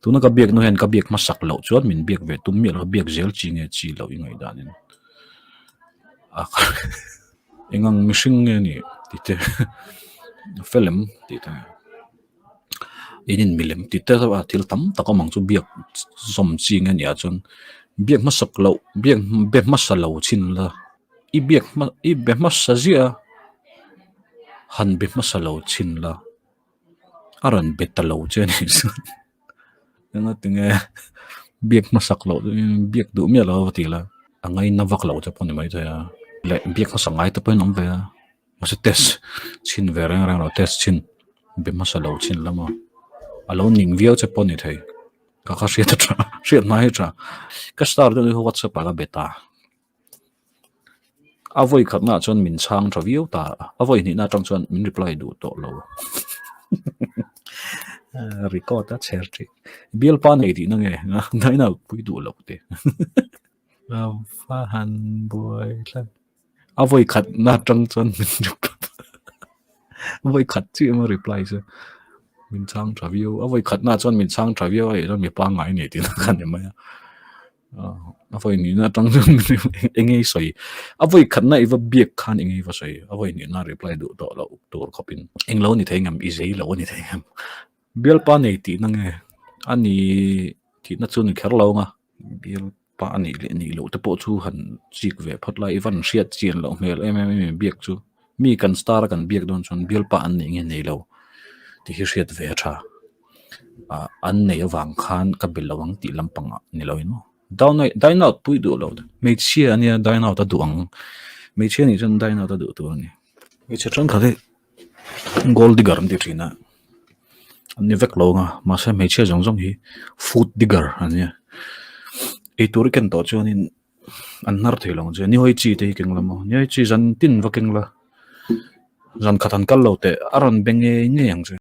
Tuna ka biak nu hian ka biak hmasak loh chuan min biak ve tum miah lo a, biak zel chi nge chi loh i ngaihdanin a engang mihring nge ni tih te fel em tih te in in milem tih te a thil tam tak awm ang chu biak zawm chi nge nia chuan biak hmasak loh biak be hmasa lo chin la i biak hma i be hmasa ziah a han be hmasa lo chin la a rawn be ta lo che a nih chuan eng a tinge biak hmasak loh biak duh miah lo a va ti la a ngaina vak lo che pawh a ni maithei a leh biak hmasa ngai te pawhin a awm ve a. Mahse test chhin ve reng reng lo test chhin be hmasa lo chhin lama a lo ning viau che pawh a ni thei ka kha hriat a tha hriat hma hi a tha ka star deuh hi whatsapp ah ka be ta a vawi khat naah chuan min chhang tha viau ta a vawi hnihna atang chuan min reply duh tawh lo record a chher tih bialpa nei tihna nge naina pui duh loh te va han buai tlat. A vawi khat na atang chuan min vawi khat chiah emaw reply chu min chhang tha viau a vawi khat na chuan min chhang tha viau a ih chuan mi pangngai ni tih na kha ni mai a a vawi hnih na atang chuan eng nge i sawi a vawi khat na i va biak khan eng nge i va sawi a vawi hnih na reply duh tawh loh tur khawp in englo ni thei ngam i zei lo a ni thei ngam bialpa nei tih na nge a ni tih na chu ni kher lo ang a bial. Pa a nih leh nih loh te pawh chu han chik ve phawt lai i van hriat chian loh hmel em em em biak chu mi kan star a kan biak dawn chuan bialpa an neih nge nei lo tih hi hriat ve a tha ah an neih avang khan ka be lo ang tih lampang ah ni lo in maw down dine out pui duh lo hmeichhia ania dine out a duh ang hmeichhia nih chuan dine out a duh tur a ni hmeichhe thenkhat hi gold digger an ti thin a an ni vek lo ang a mahse hmeichhia zawng zawng hi food digger an nia eitur i ken tawh chuanin an hnar thei lo ang che nihawi chi te hi keng la maw nihawi chi zan tin va keng la zan khat an kal lo teh a rawn be ngei ngei ang che.